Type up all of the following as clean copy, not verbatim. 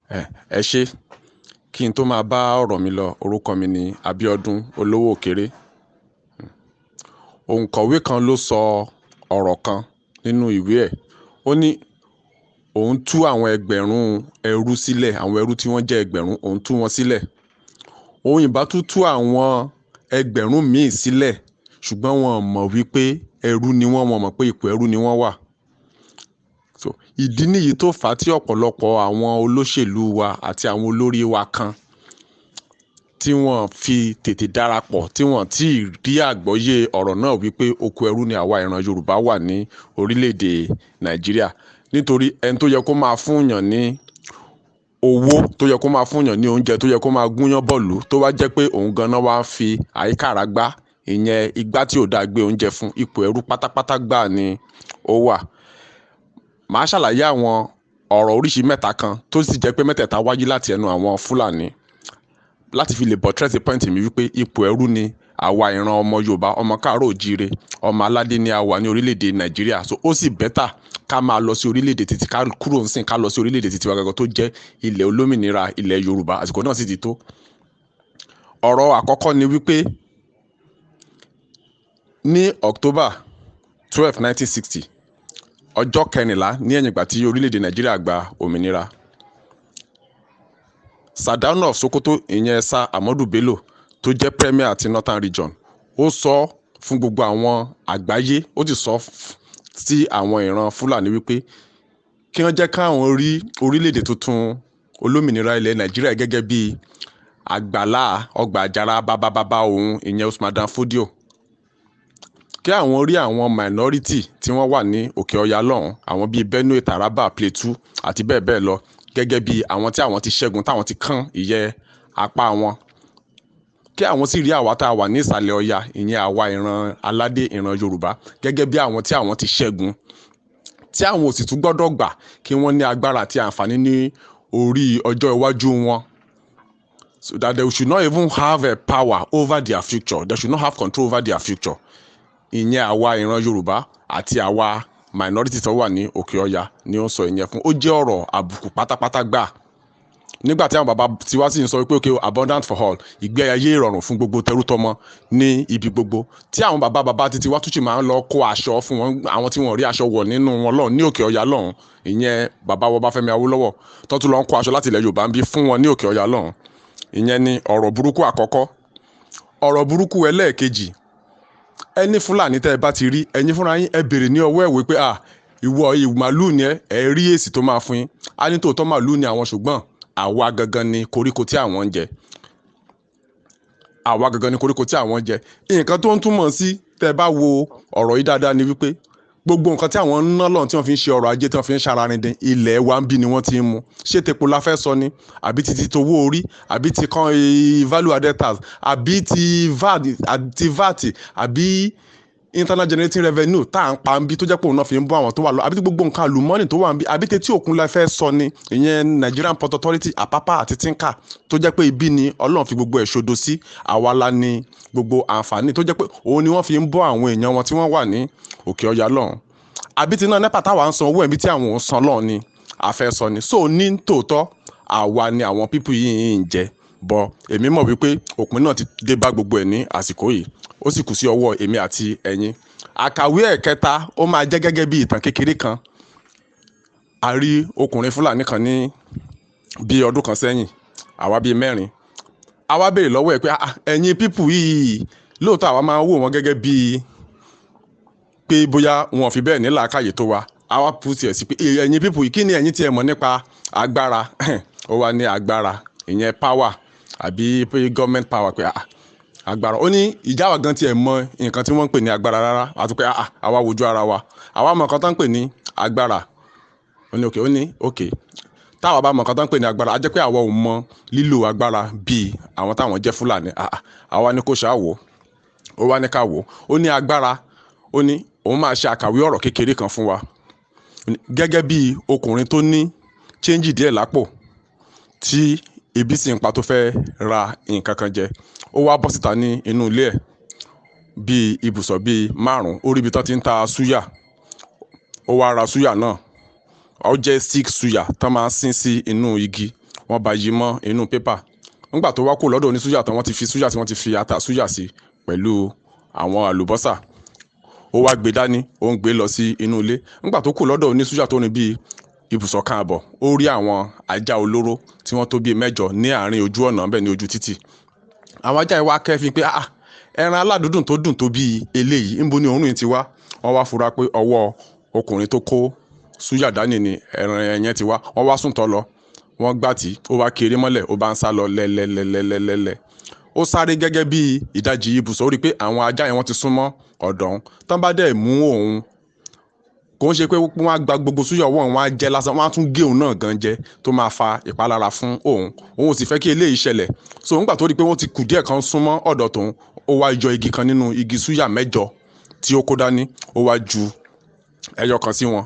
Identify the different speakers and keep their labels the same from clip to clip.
Speaker 1: Ẹ ṣé. Kí n tó máa bá ọ̀rọ̀ mi lọ, orúkọ mi ni Abíọ́dún Olówó Òkéré. Òǹkọ̀wé kan ló sọ ọ̀rọ̀ kan nínú ìwé ẹ̀. Ó ní òun tú àwọn ẹgbẹ̀rún ẹrú sílẹ̀, àwọn ẹrú tí wọ́n jẹ́ ẹgbẹ̀rún, òun tú wọn sílẹ̀. Òun ìbá tún tú àwọn ẹgbẹ̀rún míì sílẹ̀, ṣùgbọ́n wọn ò mọ̀ wípé ẹrú ni wọ́n, wọ́n mọ̀ pé ipò ẹrú ni wọ́n wà. So ìdí nìyí tó fà á tí ọ̀pọ̀lọpọ̀ àwọn olóṣèlú wa àti àwọn olórí wa kan tí wọ́n fi tètè darapọ̀, tí wọ́n tí ì rí àgbọ́yé ọ̀rọ̀ náà wípé oko ẹrú ni àwa ìran Yorùbá wà ní orílẹ̀-èdè Nàìjíríà. Nítorí ẹni tó yẹ kó máa fún yàn ní owó, tó yẹ kó máa fún yàn ní oúnjẹ, tó yẹ kó máa gúnyán bọ̀lú, tó wá jẹ́ pé òun ganan wá fi àyíkàrà gbá, ìyẹn igbá tí ò dáa gbé oúnjẹ fún, ipò ẹrú pátápátá gbà ni ó wà. Màá ṣàlàyé àwọn ọ̀rọ̀ oríṣi mẹ́ta kan tó sì jẹ́ pé mẹ́tẹ̀ẹ̀ta wáyé láti ẹnu àwọn Fúlàní láti fi lè buttress point mi wípé ipò ẹrú ni àwa ìran ọmọ Yorùbá, ọmọ káàárọ̀ òjíire, ọmọ aládé ni a wà ní orílẹ̀-èdè Nàìjíríà. So ó sì better ká máa lọ sí orílẹ̀-èdè títí ká kúrò ń sìn, ká lọ sí orílẹ̀-èdè títí wa gangan tó jẹ́ ilẹ̀ olómìnira ilẹ̀ Yorùbá. Àsìkò náà sì ti tó. Ọ̀rọ̀ àkọ́kọ́ ni wípé ní October 12, 1960, ọjọ́ 14 ní ẹ̀yìn ìgbà tí orílẹ̀-èdè Nàìjíríà gba òmìnira, Sardauna of Sokoto, ìyẹn Sir Ahmadu Bello, tó jẹ́ Premier àti Northern Region, ó sọ fún gbogbo àwọn àgbáyé, ó sì sọ sí àwọn ìran Fúlàní wípé kí wọ́n jẹ́ káwọn rí orílẹ̀-èdè tuntun olómìnira ilẹ̀ Nàìjíríà gẹ́gẹ́ bí àgbàlá ọgbà àjàrà bàbá òun, ìyẹn Usman Dan Fodio, kí àwọn rí àwọn minority tí wọ́n wà ní Òkè Ọya lọ́hùn, àwọn bíi Benue, Taraba, Plateau àti bẹ́ẹ̀ bẹ́ẹ̀ lọ, gẹ́gẹ́ bí àwọn tí àwọn ti ṣẹ́gun, táwọn ti kán ìyẹ́ apá wọn, kí àwọn sì rí àwa tá a wà ní ìsàlẹ̀ ọya, ìyẹn àwa ìran aládé, ìran Yorùbá, gẹ́gẹ́ bí àwọn tí àwọn ti ṣẹ́gun, tí àwọn ò sì tún gbọ́dọ̀ gbà kí wọ́n ní agbára àti àǹfààní ní orí ọjọ́ iwájú wọn, so that they should not even have a power over their future, they should not have control over their future, ìyẹn àwa ìran Yorùbá àti àwa minority tó wà ní Òkè Ọya ni ó ń sọ ìyẹn fún. Ó jẹ́ ọ̀rọ̀ àbùkù pátápátá gbà nígbà tí àwọn bàbá tiwa sì ń sọ wípé, okay, abundant for all, ìgbé ayé ìrọ̀rùn fún gbogbo tẹrútọmọ ní ibi gbogbo, tí àwọn bàbá bàbá títí wá túnṣe máa ń lọ kó aṣọ fún wọn, àwọn tí wọn rí aṣọ wọ̀ nínú wọn lọ́hùn ní Òkè Ọya lọ́hùn, ìyẹn bàbá wa Ọbáfẹ́mi Awólọ́wọ̀, tó tún lọ ń kó aṣọ láti ilẹ̀ Yorùbá ń bí fún wọn ní Òkè Ọya lọ́hùn. Ìyẹn ni ọ̀rọ̀ burúkú àkọ́kọ́. Ọ̀rọ̀ burúkú ẹlẹ́ẹ̀kejì, ẹni Fúlàní tẹ́ ẹ bá ti rí, ẹ̀yin fúnra yín, ẹ béèrè ní ọwọ́ ẹ̀ wípé, "Ah, ìwọ màlúù ni ẹ." Ẹ rí èsì tó máa fún yín. Á ní tòótọ́ màlúù ni àwọn, ṣùgbọ́n àwa gangan ni koríko tí àwọn ń jẹ, àwa gangan ni koríko tí àwọn ń jẹ. Nǹkan tó ń túmọ̀ sí, tẹ́ ẹ bá wo ọ̀rọ̀ yìí dáadáa, ni wípé gbogbo nǹkan tí àwọn ń ná lọ́run, tí wọ́n fi ń ṣe ọrọ̀ ajé, tí wọ́n fi ń ṣararindin, ilẹ̀ wa ń bí ni wọ́n ti ń mú. Ṣé tepo la fẹ́ sọ ni, àbí ti towó orí, àbí ti kan value added tax, àbí ti VAT, àti VAT, àbí internal generating revenue tá à ń pa ń bí, tó jẹ́ pé òun náà fi ń bọ́ àwọn tó wà lọ, àbí gbogbo nǹkan àlùmọ́ọ́nì tó wà ń bí, àbí tetí òkun la fẹ́ sọ ni, ìyẹn Nigerian Port Authority, Apapa àti Tinka, tó jẹ́ pé ibi ni Ọlọ́run fi gbogbo ẹ̀ ṣodo sí, àwa la ní gbogbo àǹfààní, tó jẹ́ pé òun ni wọ́n fi ń bọ́ àwọn èèyàn wọn tí wọ́n wà ní Òkè Ọya lọ́hùn, àbí tí náà NEPA táwa ń san owó ẹ̀mí tí àwọn ò san lọ́hùn ni a fẹ́ sọ ni. So ní tòótọ́, àwa ni àwọn people yìí ń jẹ bọ. Èmi mọ̀ wípé òpin náà ti dé bá gbogbo ẹ̀ ní àsìkò yìí, ó sì kù sí ọwọ́ èmi àti ẹ̀yin. Àkàwé ẹ̀kẹta, ó máa jẹ́ gẹ́gẹ́ bí ìtàn kékeré kan. A rí ọkùnrin Fúlàní kan ní bí ọdún kan sẹ́yìn, àwa bíi mẹ́rin. A wá béèrè lọ́wọ́ ẹ̀ pé, "Ah, ẹ̀yin people yìí, lóòótọ́ àwa máa ń wò wọ́n gẹ́gẹ́ bíi pé bóyá wọn ò fi bẹ́ẹ̀ ní làákàyè tó wa." A wá put ẹ̀ sí pé, "Ẹ̀yin people yìí, kí ni ẹ̀yin tí ẹ mọ̀ nípa agbára?" Ó wá ní agbára, ìyẹn power àbí pé government power, pé, ah, agbára. Ó ní ìjà wa gan tiẹ̀ mọ nǹkan tí wọ́n ń pè ní agbára rárá, àti pé, ah, àwa wojú ara wa, àwa mọ nǹkan tó ń pè ní agbára. Ó ní okay, ó ní okay, táwa bá mọ nǹkan tó ń pè ní agbára, á jẹ́ pé àwa ò mọ lílò agbára bíi àwọn táwọn jẹ́ Fúlàní. Ah, ah, àwa ní kó ṣáà wò ó. Wá ní ká wò ó. Ó ní agbára, ó ní òun máa ṣe àkàwé ọ̀rọ̀ kékeré kan fún wa. Gẹ́gẹ́ bí ọkùnrin tó ní change díẹ̀ lápò, tí ebi sì ń pa, tó fẹ́ ra nǹkan kan jẹ, ó wá bọ́ síta ní inú ilé ẹ̀ bíi ibùsọ̀ bíi 5, ó rí ibi tó ti ń ta súyà, ó wá ra súyà náà. Ó jẹ́ stick suya tó máa ń sín sí inú igi. Wọ́n bá yí mọ́ inú pépà. Nígbà tó wá kó lọ́dọ̀ onísúyà tán, wọ́n ti fi súyà tí wọ́n ti fi ata súyà sí pẹ̀lú àwọn àlùbọ́sà. Ó wá gbé dání, ó ń gbé lọ sí inú ilé. Nígbà tó kù lọ́dọ̀ onísúyà tó ní bíi ibùsọ̀ kan àbọ̀, ó rí àwọn ajá olóró tí wọ́n tó bíi 8 ní àárín ojú ọ̀nà bẹ́ẹ̀ ní ojú títì. Àwọn ajá yìí wá kẹ́fín pé ah, ẹran aládùúdùn tó dùn tó bíi eléyìí, ńbo ni òórùn yìí ti wá? Wọ́n wá fura pé ọwọ́ ọkùnrin tó kó súyà dání ni ẹran yẹn ti wá. Wọ́n wá sùn tọ́ lọ, wọ́n gbà tí ó wá kéré mọ́lẹ̀, ó bá ń sá lọ lẹ́lẹ́lẹ́lẹ́lẹ́lẹ́. Ó sáré gẹ́gẹ́ bí ìdajì ibùsọ̀, ó rí i pé àwọn ajá yẹn wọ́n ti súnmọ́ ọ̀dọ̀ òun. Tán bá dẹ̀ mú òun, kò ń ṣe pé wọ́n á gba gbogbo súyà ọwọ́ òun, wọ́n á jẹ lásán, wọ́n á tún gé òun náà gan jẹ tó máa fa ìpalára fún òun. Òun ò sì fẹ́ kí eléyìí ṣẹlẹ̀. So nígbà tó rí i pé wọ́n ti kù díẹ̀ kan súnmọ́ ọ̀dọ̀ tòun, ó wá yọ igi kan nínú igi súyà 8 tí ó kó dání, ó wá ju ẹyọ kan sí wọn.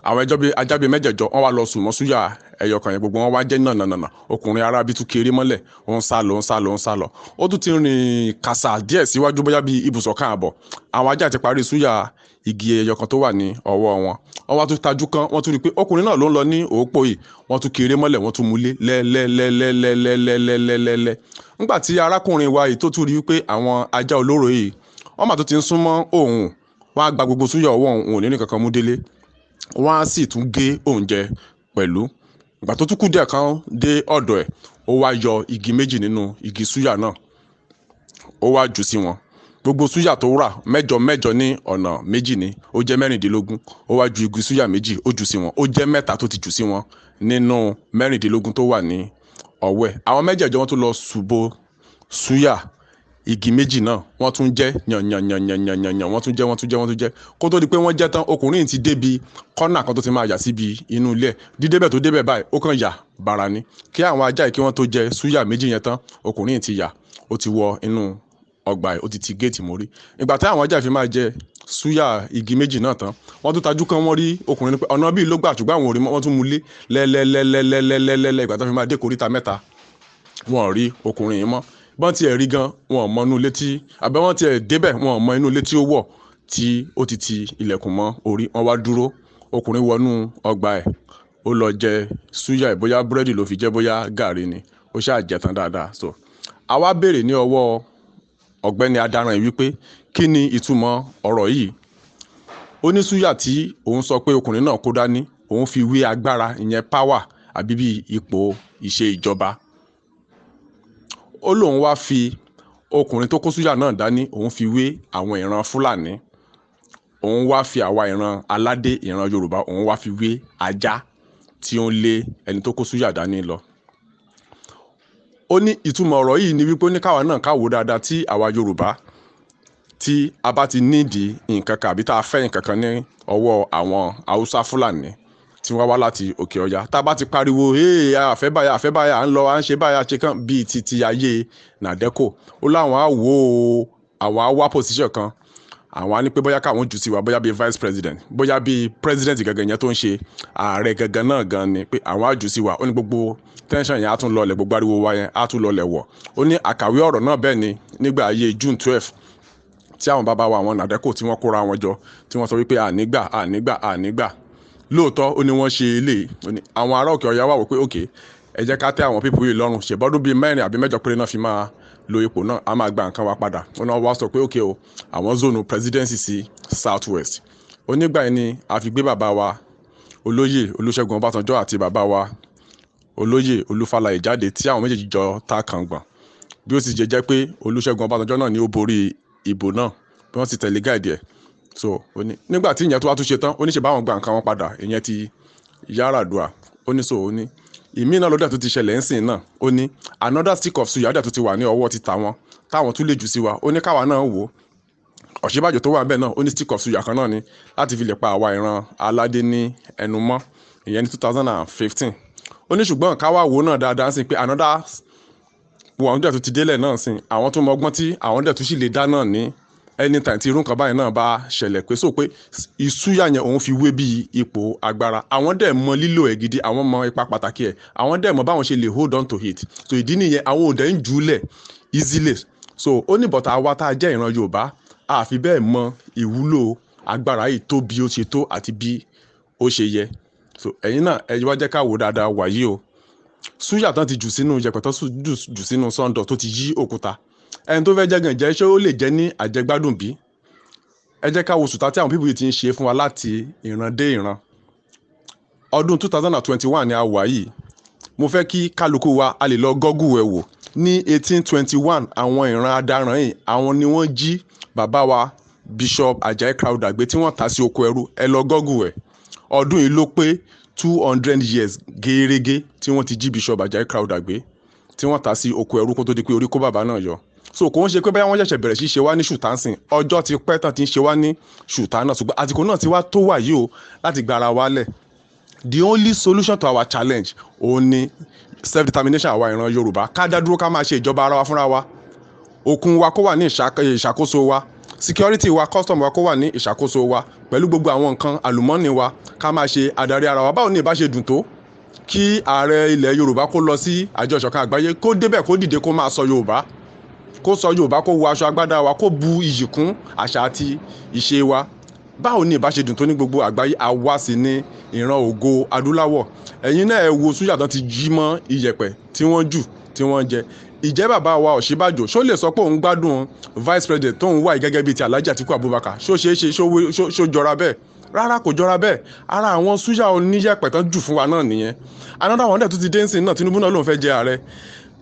Speaker 1: Àwọn ẹjọ́ bíi ajá bíi mẹ́jẹ̀jọ, wọ́n wá lọ sùn mọ́ súyà ẹyọ kan yẹn, gbogbo wọn wá jẹ́ nànànànà. Ọkùnrin arábí tún kéré mọ́lẹ̀, ó ń sá lọ, ó ń sá lọ, ó ń sá lọ. Ó tún ti rìn kàsà díẹ̀ síwájú, bóyá bíi ibùsọ̀ kan àbọ̀. Àwọn ajá ti parí súyà igi ẹyọ kan tó wà ní ọwọ́ wọn. Wọ́n wá tún tajú kan, wọ́n tún rí i pé ọkùnrin náà ló ń lọ ní òpó yìí. Wọ́n tún kéré mọ́lẹ̀, wọ́n tún múlé lẹ́lẹ́lẹ́lẹ́lẹ́lẹ́lẹ́lẹ́lẹ́. Nígbà tí arákùnrin wa yìí tó tún rí i pé àwọn ajá olóró yìí wọ́n mà tún ti ń súnmọ́ òun, wọ́n á gba gbogbo súyà ọwọ́ òun, òun ò ní ní kankan mú délé, wọ́n á sì tún gé oúnjẹ pẹ̀lú. Ìgbà tó tún kù díẹ̀ kan dé ọ̀dọ̀ ẹ̀, ó wá yọ igi méjì nínú igi súyà náà, ó wá jù sí wọn. Gbogbo súyà tó rà 8 8 ní ọ̀nà méjì ni ó jẹ́ 16. Ó wá ju igi súyà méjì, ó jù sí wọn, ó jẹ́ 3 tó ti jù sí wọn nínú 16 tó wà ní ọwọ́ ẹ̀. Àwọn mẹ́jẹ̀ẹ̀jọ wọn tún lọ ṣùbọ súyà igi méjì náà, wọ́n tún jẹ́ yànyànyànyànyànyàn, wọ́n tún jẹ́, wọ́n tún jẹ́, wọ́n tún jẹ́. Kó tó di pé wọ́n jẹ́ tán, ọkùnrin yìí ti débi kọ́nà kan tó ti máa yà síbi inú ilé ẹ̀. Dídébẹ̀ tó débẹ̀ báyìí, ó kàn yà bàrà ni. Kí àwọn ajá yìí kí wọ́n tó jẹ súyà méjì yẹn tán, ọkùnrin yìí ti yà, ó ti wọ inú ọgbà ẹ̀, ó ti ti géètì mórí. Ìgbà tí àwọn ajá yìí fi máa jẹ súyà igi méjì náà tán, wọ́n tún tajú kán, wọ́n rí ọkùnrin pé ọ̀nà bíi ló gbà, ṣùgbọ́n àwọn ò rí mọ́, wọ́n tún mú lé lẹ́lẹ́lẹ́lẹ́lẹ́lẹ́lẹ́. Ìgbà tó fi máa dé koríta 3, wọn ò rí ọkùnrin yìí mọ́. Bọ́n tiẹ̀ rí gan, wọn ò mọ inú ilé tí àbẹ́ wọ́n tiẹ̀ débẹ̀, wọn ò mọ inú ilé tí ó wọ̀ tí ó ti ti ilẹ̀kùn mọ́ orí. Wọ́n wá dúró, ọkùnrin wọnú ọgbà ẹ̀, ó lọ jẹ súyà ẹ̀, bóyá búrẹ́dì ló fi jẹ, bóyá gàrí ni, ó ṣáà jẹ tán dáadáa. So àwa béèrè ní ọwọ́ ọ̀gbẹ́ni Adaran yìí wípé kí ni ìtumọ̀ ọ̀rọ̀ yìí? Ó ní súyà tí òun sọ pé ọkùnrin náà kó dání, òun fi wé agbára, ìyẹn power àbí bí ipò ìṣe ìjọba. Ó lóun wá fi ọkùnrin tó kó súyà náà dání, òun fi wé àwọn ìran Fúlàní. Òun wá fi àwa ìran aládé, ìran Yorùbá, òun wá fi wé ajá tí ó ń lé ẹni tó kó súyà dání lọ. Ó ní ìtumọ̀ ọ̀rọ̀ yìí ni wípé ó ní káwa náà ká wò dáadáa tí àwa Yorùbá tí a bá ti nídìí nǹkan kan àbí tá a fẹ́ nǹkan kan ní ọwọ́ àwọn Haúsá Fúlàní tí wọ́n wá láti òkè ọya, tá a bá ti pariwo ee àfẹ́ báyà, àfẹ́ báyà, à ń lọ, à ń ṣe báyà, ṣe kàn bíi ti ayé Nàdẹ́kò. Ó láwọn á wò ó, àwọn á wá position kan, àwọn á ní pé bóyá káwọn jù sí wa, bóyá bíi vice president, bóyá bíi president gangan yẹn tó ń ṣe ààrẹ gangan náà gan ni pé àwọn á jù sí wa. Ó ní gbogbo tension yẹn á tún lọlẹ̀, gbogbo ariwo wa yẹn á tún lọlẹ̀ wọ̀. Ó ní àkàwé ọ̀rọ̀ náà bẹ́ẹ̀ ni nígbà ayé June 12 tí àwọn bàbá wa, àwọn Nàdẹ́kò, tí wọ́n kóra wọn jọ, tí wọ́n sọ wípé ànígbà, ànígbà, ànígbà. Lóòótọ́, ó ní wọ́n ṣe eléyìí. Ó ní àwọn ará òkè ọya wà wò pé òkè, ẹ jẹ́ ká tẹ́ àwọn people yìí lọ́rùn, ṣèbọ́dún bíi 4 àbí 8 péré náà fi máa lo ipò náà, a máa gba nǹkan wa padà. Ó náà wá sọ pé òkè o, àwọn zone presidency sí South West. Ó nígbà yẹn ni a fi gbé bàbá wa olóyè Olúṣẹ́gun Ọbásanjọ́ àti bàbá wa olóyè Olúfálàyé jáde, tí àwọn méjèèjì jọ ta kàngbọ̀n, bí ó sì jẹ́ pé Olúṣẹ́gun Ọbásanjọ́ náà ni ó borí ìbò náà, bí wọ́n sì tẹ̀lé gáàdì ẹ̀. So ó ní nígbà tí ìyẹn tó wá tún ṣe tán, ó ní ṣe báwọn gba nǹkan wọn padà, ìyẹn ti Yar'Adua. Ó ní so ó ní ìmí náà lọ́dẹ̀ tó ti ṣẹlẹ̀ ńsìn náà. Ó ní another stick of suya dẹ̀ tó ti wà ní ọwọ́ ti tàwọn táwọn tún lè jù sí wa. Ó ní káwa náà wò ó, Ọ̀ṣínbàjò tó wà níbẹ̀ náà, ó ní stick of suya kan náà ni láti fi lè pa àwa ìran aládé ní ẹnu mọ́, ìyẹn ní 2015. Ó ní ṣùgbọ́n káwa wò náà dáadáa sí pé another one dẹ̀ tó ti délẹ̀ náà sìn, àwọn tó mọ ọgbọ́n tí àwọn dẹ̀ tó sì lè dá náà ní anytime tí irú nǹkan báyìí náà bá ṣẹlẹ̀, pé so pé ìsúyà yẹn òun fi wé bí ipò agbára, àwọn dẹ̀ mọ lílò ẹ̀ gidi, àwọn mọ ipa pàtàkì ẹ̀, àwọn dẹ̀ mọ báwọn ṣe lè hold on to it. So ìdí nìyẹn, àwọn ò dẹ̀ ń jùúlẹ̀ easily. So ó ní bọ̀tà àwa tá a jẹ́ ìran Yorùbá, a fi bẹ́ẹ̀ mọ ìwúlò agbára yìí tó bí ó ṣe tó àti bí ó ṣe yẹ. So ẹ̀yin náà ẹ wá jẹ́ ká wò dáadáa wàyí o. Súyà tán ti jù sínú yẹ̀pẹ̀, tán jù sínú sọ́ńdọ̀ tó ti yí òkúta, ẹni tó fẹ́ jẹ́ gan jẹ́, ṣé ó lè jẹ́ ní àjẹgbádùn bí? Ẹ jẹ́ ká wo sùtá tí àwọn people yìí ti ń ṣe fún wa láti ìran dé ìran. Ọdún 2021 ni a wà yìí. Mo fẹ́ kí kálukú wa a lè lọ Google ẹ̀ wò. Ní 1821, àwọn ìran adaràn yìí, àwọn ni wọ́n jí bàbá wa Bishop Ajayi Crowther gbé tí wọ́n tà sí oko ẹrú. Ẹ lọ Google ẹ̀. Ọdún yìí ló pé 200 years gẹ́rẹ́gẹ́ tí wọ́n ti jí Bishop Ajayi Crowther gbé, tí wọ́n tà sí oko ẹrú, kó tó di pé orí kó bàbá náà yọ. So kò ń ṣe pé báyà wọ́n ṣẹ̀ṣẹ̀ bẹ̀rẹ̀ sí ṣe wá ní ṣùtá sìn. Ọjọ́ ti pẹ́ tán ti ń ṣe wá ní ṣùtá náà, ṣùgbọ́n àsìkò náà ti wá tó wà yìí o láti gba ara wa lẹ̀. The only solution to our challenge òun ni self determination. Àwa ìran Yorùbá, ká dá dúró, ká máa ṣe ìjọba ara wa fúnra wa. Òkun wa kó wà ní ìṣàkóso wa, security wa, custom wa kó wà ní ìṣàkóso wa, pẹ̀lú gbogbo àwọn nǹkan àlùmọ́ọ́nì wa, ká máa ṣe adarí ara wa. Báwo ni ìbá ṣe dùn tó kí ààrẹ ilẹ̀ Yorùbá kó lọ sí Àjọ Ìṣọ̀kan Àgbáyé, kó débẹ̀, kó dìde, kó máa sọ Yorùbá, kó sọ Yorùbá, kó wọ aṣọ agbádá wa, kó bu iyì kún àṣà àti ìṣe wa? Báwo ni ìbá ṣe dùn tó ní gbogbo àgbáyé? Àwa sì ní ìran ògo adúláwọ̀. Ẹ̀yin náà ẹ wo súyà tán ti jí mọ́ iyẹ̀pẹ̀ tí wọ́n jù tí wọ́n jẹ. Ìjẹ́ bàbá wa Ọ̀ṣínbàjò, ṣó lè sọ pé òun gbádùn vice president tóun wà yìí gẹ́gẹ́ bíi ti Alhaji Atiku Abubakar? Ṣó ṣeé ṣe? Ṣó jọra bẹ́ẹ̀? Rárá, kò jọra bẹ́ẹ̀. Ara àwọn súyà oníyẹ̀pẹ̀ tán jù fún wa náà nìyẹn. Another one dẹ̀ tún ti dé ńsìn náà. Tinubu náà lòun fẹ́ jẹ ààrẹ,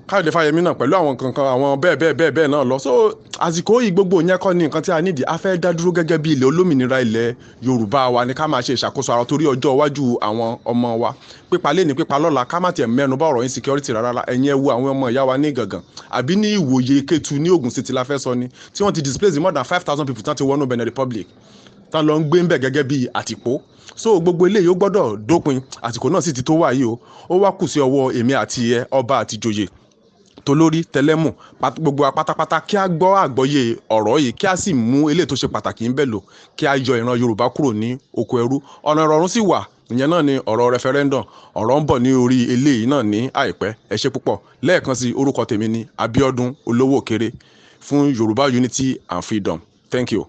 Speaker 1: Káyọ̀dé Fáyẹmí náà pẹ̀lú àwọn kankan, àwọn bẹ́ẹ̀ bẹ́ẹ̀ bẹ́ẹ̀ bẹ́ẹ̀ náà lọ. So àsìkò yìí, gbogbo yẹn kọ́ ni nǹkan tí a nídìí. A fẹ́ dá dúró gẹ́gẹ́ bí ilẹ̀ olómìnira, ilẹ̀ Yorùbá wa ni ká máa ṣe ìṣàkóso ara, torí ọjọ́ iwájú àwọn ọmọ wa. Pípa lé ní pípa lọ́la, ká má tiẹ̀ mẹ́nu bá ọ̀rọ̀ insecurity rárá. Ẹ̀yin ẹ wo àwọn ọmọ ìyá wa ní Gàngàn àbí ní Ìwòye Kétu ní Ògùn City la fẹ́ sọ ni, tí wọ́n ti displace more than 5,000 people, tán ti wọnú Benin Republic, tán lọ ń gbé ń bẹ̀ gẹ́gẹ́ bí àtìpó. So gbogbo eléyìí, ó gbọ́dọ̀ dópin. Àsìkò náà sì ti tó wà yìí o. Ó wá kù sí ọwọ́ èmi àti ẹ, ọba àti ìjòyè, tolórí tẹlẹ́mù, gbogbo wa pátápátá, kí a gbọ́ àgbọ́yé ọ̀rọ̀ yìí, kí a sì mú eléyìí tó ṣe pàtàkì ń bẹ̀ lò, kí a yọ ìran Yorùbá kúrò ní oko ẹrú. Ọ̀nà ìrọ̀rùn sì wà, ìyẹn náà ni ọ̀rọ̀ referendum. Ọ̀rọ̀ ń bọ̀ ní orí eléyìí náà ní àìpẹ́. Ẹ ṣé púpọ̀. Lẹ́ẹ̀kan sí, orúkọ tèmi ni Abíọ́dún Olówó Òkèrè fún Yorùbá Unity and Freedom. Thank you.